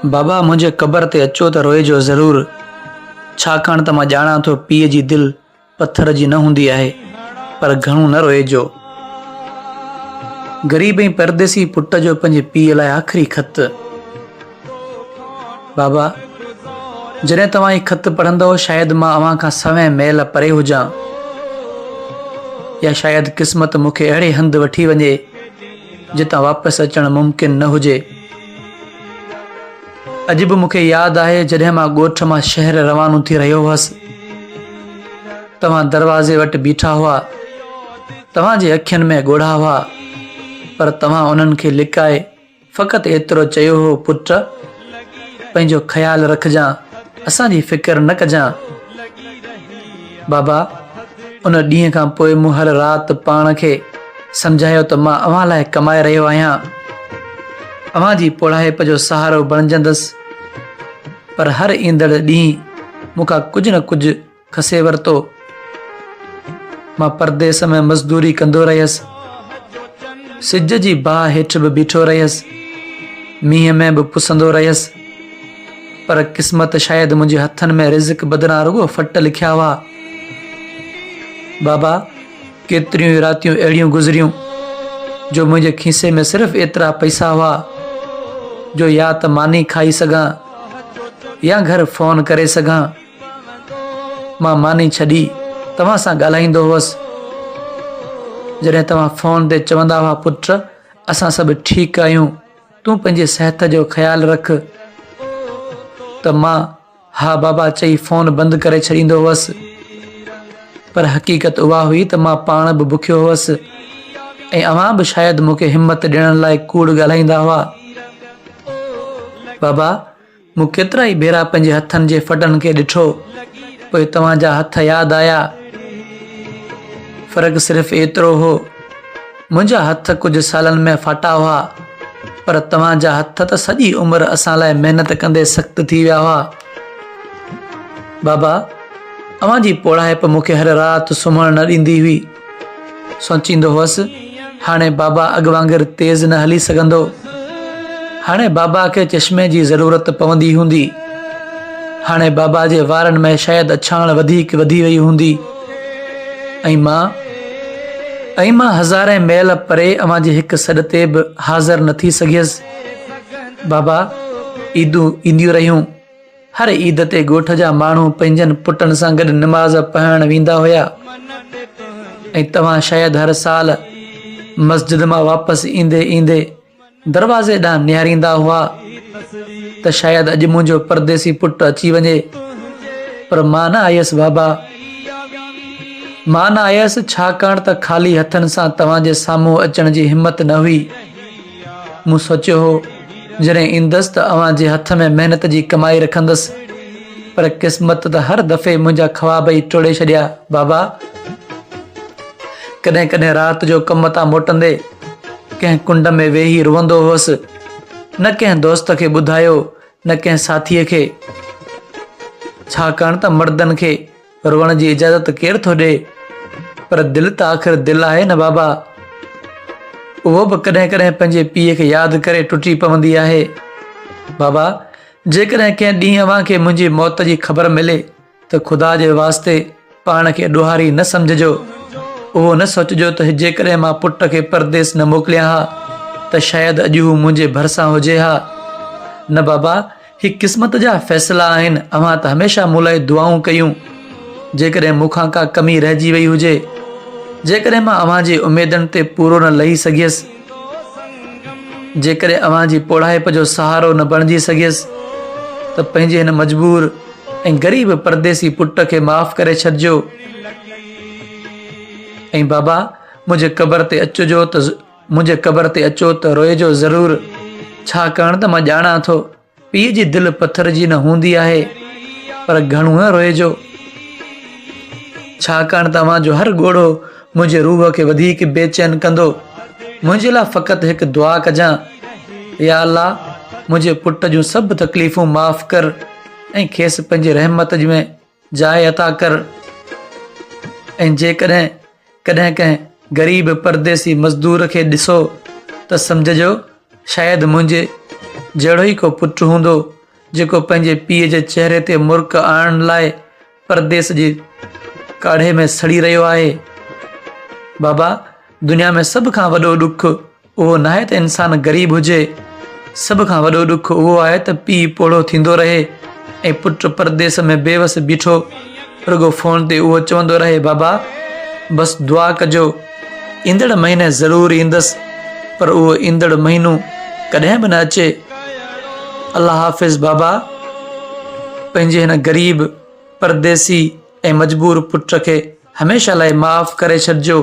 بابا منهنجي قبر تي اچو ته روئجو ضرور، ڇاڪاڻ ته مان ڄاڻان ٿو پيء جي دل پٿر جي نه هوندي آهي، پر گهڻو نه روئجو. غريب ۽ پرديسي پٽ جو پنهنجي پيء لاء آخري خط. بابا، جڏهن توهان هي خط پڙهندؤ شايد مان اوهان کان سوين ميل پري هجان يا شايد قسمت مون کي اهڙي هنڌ وٺي وڃي جتان واپس اچڻ ممڪن نه هجي. اڄ به مون کي ياد آهي جڏهن مان ڳوٺ مان شهر روانو ٿي رهيو هئس. توهان دروازي وٽ بيٺا هئا. توهان جي اکين ۾ ڳوڙها هئا پر توهان انهن کي لڪائي فقط ايترو چيو هو پٽ! پنهنجو خيال رکجان، اسان جي فڪر نه ڪجان. بابا! ان ڏينهن کان پوء مون هر رات پاڻ کي سمجهايو ته مان اوهان لاء ڪمائي رهيو آهيان. اوهان جي پوڙهائپ جو سهارو بڻجندس. پر هر ايندڙ ڏينهن مون کان ڪجهه نه ڪجهه کسي ورتو. مان پرديس ۾ مزدوري ڪندو رهيس. سج جي باهه هيٺ به بيٺو رهيس. مينهن ۾ به پسندو رهيس. پر قسمت شايد منهنجي هٿن ۾ رزق بدران رڳو ڦٽ لکيا هئا. بابا! ڪيتريون ئي راتيون اهڙيون گذريون جو منهنجي کيسي ۾ صرف ايترا پئسا هئا جو يا ته ماني کائي سگهان يا گهر فون ڪري سگهان. مان ماني ڇڏي توهان سان ڳالهائيندو هوس. جڏهن توهان فون تي چوندا هئا پٽ اسان سڀ ٺيڪ آهيون تون پنهنجي صحت جو خيال رک ته مان ها بابا چئي فون بند ڪري ڇڏيندو هوس. پر حقيقت اها هئي ته مان پاڻ به بکيو هوس ۽ اوهان به شايد مون کي همت ڏيڻ لاء ڪوڙ ڳالهائيندا هئا. بابا! مون ڪيترائي ڀيرا پنهنجي هٿن جي ڦٽن کي ڏٺو، پوء توهان جا هٿ ياد آيا. فرق صرف ايترو هو، منهنجا هٿ ڪجهه سالن ۾ ڦاٽا هئا، پر توهان جا هٿ ته سڄي عمر اسان لاء محنت ڪندي سخت ٿي ويا هئا. بابا، اوهان جي پوڙهائپ مون کي هر رات سمهڻ نه ڏيندي هئي. سوچيندو هئس، هاڻي بابا اڳ وانگر تيز نه هلي سگهندو. هاڻي بابا کي چشمي جي ضرورت پوندي هوندي. هاڻي بابا جي وارن ۾ شايد اڇاڻ وڌيڪ وڌي وئي هوندي. ۽ مان؟ ۽ مان هزارين ميل پري اوهان جي هڪ سڏ تي به حاضر نه ٿي سگهيس. بابا، عيدون اينديون رهيون. هر عيد تي ڳوٺ جا ماڻهو پنهنجن پٽن سان گڏ نماز پڙهڻ ويندا هيا ۽ توهان شايد هر سال مسجد مان واپس ايندي ايندي دروازي ڏانهن نهاريندا هئا ته شايد اڄ منهنجو پرديسي پٽ اچي وڃي پر مان نه آيس بابا مان نه آيس ڇاڪاڻ ته خالي هٿن سان توهان جي سامهون اچڻ جي همت نه هئي. مون سوچيو هو، جڏهن ايندس ته اوهان جي هٿ ۾ محنت جي ڪمائي رکندس، پر قسمت ته هر دفعي منهنجا خواب ئي ٽوڙي ڇڏيا، بابا! ڪڏهن ڪڏهن رات جو ڪم تان موٽندي ڪنهن ڪنڊ ۾ ويهي روئندو هوس. نه ڪنهن دوست کي ٻڌايو، نه ڪنهن ساٿيء کي. ڇاڪاڻ ته مردن کي روئڻ جي اجازت ڪير ٿو ڏئي؟ پر دل ته آخر دل آهي نه بابا! اهو به ڪڏهن ڪڏهن پنهنجي پيء کي ياد ڪري ٽٽي پوندي آهي. بابا! جيڪڏهن ڪنهن ڏينهن اوهان کي منهنجي موت جي خبر ملي ته خدا جي واسطي پاڻ کي ڏوهاري نه سمجهجو. اهو نه سوچجو ته جيڪڏهن مان پٽ کي پرديس نه موڪليان ها ته شايد اڄ هو منهنجي ڀرسان هجي ها. نه بابا! هي قسمت جا فيصلا آهن، اوهان ته هميشه مون لاء دعائون ڪيون، جيڪڏهن مون کان ڪا ڪمي رهجي وئي هجي، جيڪڏهن مان اوهان جي اميدن تي پورو نه لهي سگهيس، جيڪڏهن اوهان جي پوڙهائپ جو سهارو نه بڻجي سگهيس ته پنهنجي هن مجبور ۽ غريب پرديسي پٽ کي معاف ڪري ڇڏجو ۽ بابا منهنجي قبر تي اچجو ته منهنجي قبر تي اچو ته روئجو ضرور، ڇاڪاڻ ته مان ڄاڻان ٿو، پيء جي دل پٿر جي نه هوندي آهي، پر گهڻو نه روئجو، ڇاڪاڻ ته اوهان جو هر ڳوڙهو منهنجي روح کي وڌيڪ بي چين ڪندو. منهنجي لاء فقط هڪ دعا ڪجان، يا الله! منهنجي پٽ جون سڀ تڪليفون معاف ڪر ۽ کيس پنهنجي رحمت ۾. جاء عطا ڪر ۽ جيڪڏهن ڪڏهن ڪنهن غريب پرديسي مزدور کي ڏسو ته سمجهجو شايد منهنجي جهڙو ئي ڪو پٽ هوندو، جيڪو پنهنجي پيء جي چهري تي مرڪ آڻڻ لاء پرديس جي ڪاڙهي ۾ سڙي رهيو آهي. بابا، دنيا ۾ سڀ کان وڏو ڏک اهو ناهي ته انسان غريب هجي، سڀ کان وڏو ڏک اهو آهي ته پيء پوڙهو ٿيندو رهي ۽ پٽ پرديس ۾ بيوس بيٺو رڳو فون تي اهو چوندو رهي بابا بس دعا ڪجو ايندڙ مهيني ضرور ايندس پر اهو ايندڙ مهينو ڪڏهن به نه اچي. الله حافظ بابا پنهنجي هن غريب، پرديسي ۽ مجبور پٽ کي هميشه لاء معاف ڪري ڇڏجو.